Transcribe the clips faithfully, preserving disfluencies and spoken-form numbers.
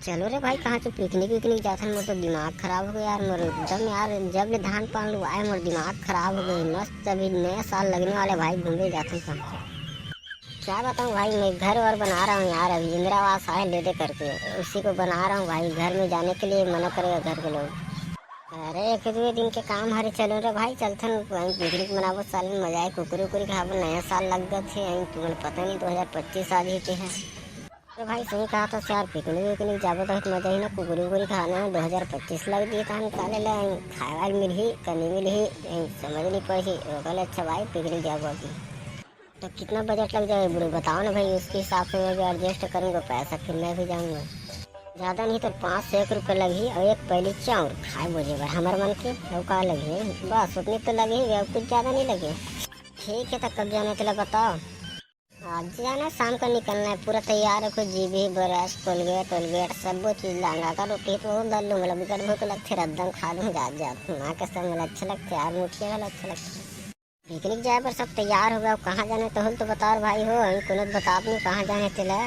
चलो रे भाई, कहाँ चो पिकनिक विकनिक जाथन, मोर तो दिमाग खराब हो गया यार। मोर एकदम यार, जब ले धान पान लुआए, मोर दिमाग खराब हो गया। मस्त अभी नया साल लगने वाला है भाई, घूमे जाथन कहाँ। क्या बताऊँ भाई, मैं घर और बना रहा हूँ यार, अभी इंदिरा आवास आए ले दे करके, उसी को बना रहा हूँ भाई। घर में जाने के लिए मना करेगा घर के लोग। अरे, एक दो दिन के काम हरे, चलो रे भाई, चलथन वहीं पिकनिक मनाबो, साले मजा आए, कुकुरी उकुरी खाबो, नया साल लग गए थे, यहीं तुम्हें पता नहीं दो हज़ार पच्चीस आ गई है। अरे भाई, सही कहा था यार, पिकनिक विकनिक जाबो तो मजा ही ना, कुकुरी उकुरी खाना है, दो हज़ार पच्चीस लग दिए, तो हम साले ले यहीं खाए वाए मिलही, कनी मिलही, यहीं समझ नहीं पड़ी, वो कहले, "अच्छा भाई, पिकनिक जाबो अभी।" तो कितना बजट लग जाए बूढ़े, बताओ ना भाई, उसके हिसाब से मैं भी एडजस्ट करूँगा पैसा, फिर मैं भी जाऊँगा। ज़्यादा नहीं तो पाँच सौ एक रुपये लगही और एक पहली चाउर खाए बोझे बर हमर मन के, और का लगही, बस उतनी तो लगही, और कुछ ज़्यादा नहीं लगे। ठीक है, तो कब जाना है, चला बताओ। आज जाना है, शाम का निकलना है, पूरा तैयार रखो, जीभी, ब्रश, कोलगेट वोलगेट, सब वो चीज़ लांगा का, रोटी तो बहुत लल्लू, मतलब बिकट भूख लगते, रद्दम खा लूँ जात जात, माँ कसम, मतलब अच्छा लगते यार, मुठिया वाला अच्छा लगता। पिकनिक जाए बर सब तैयार हो गया, कहाँ जाने तोहिल तो बताओ रे भाई हो, हम कोनो तो बतात नहीं कहाँ जाने तेला।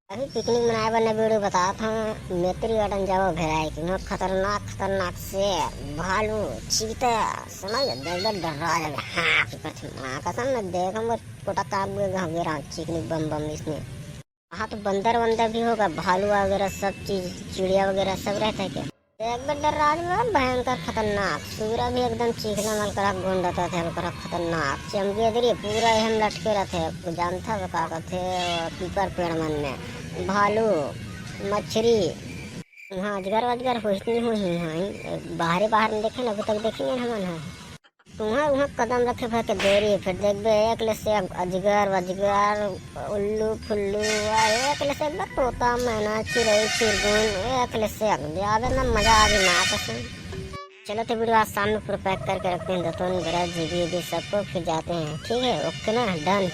अभी पिकनिक मनाए बर ना वीडियो बतात हूँ, मैत्री गार्डन जाओ भेराई के, वहाँ खतरनाक खतरनाक शेर, भालू, चीता, समझ ले, देख देख डर्रा जाबे। हाँ, की करथे, माँ कसम, मैं देख हम कोटा काप गए, घाव गिरा, चिकनी बम बम इसने। वहाँ तो बंदर वंदर भी होगा, भालू वगैरह सब चीज, चिड़िया वगैरह सब रहता है क्या? एक बार डर राज में भयंकर खतरनाक, सूरा भी एकदम चीखना मल करा, गुंडता थे, करा खतरनाक, चमगेदरी पूरा एहम लटके रहते, जानता हो का कहते, पीपर पेड़ मन में, भालू, मछरी, वहाँ अजगर वजगर होश नहीं हुई है, बाहरे बाहर में देखे ना, अभी तक देखे नहीं हमन है। तुहाँ उहाँ कदम रखे भर के देरी, फिर देखबे एक ले से अजगर वजगर, उल्लू फुल्लू, आ एक ले से एकदम तोता मैना, चिड़ई चिरगुन, एक ले से अग-, जाबे ना मजा आ गई माँ कसम। चलो तो वीडियो आज शाम में पूरा पैक करके रखते हैं, दतुन, ब्रश, जीभी, जीभी सबको, फिर जाते हैं, ठीक है, ओके ना, डन।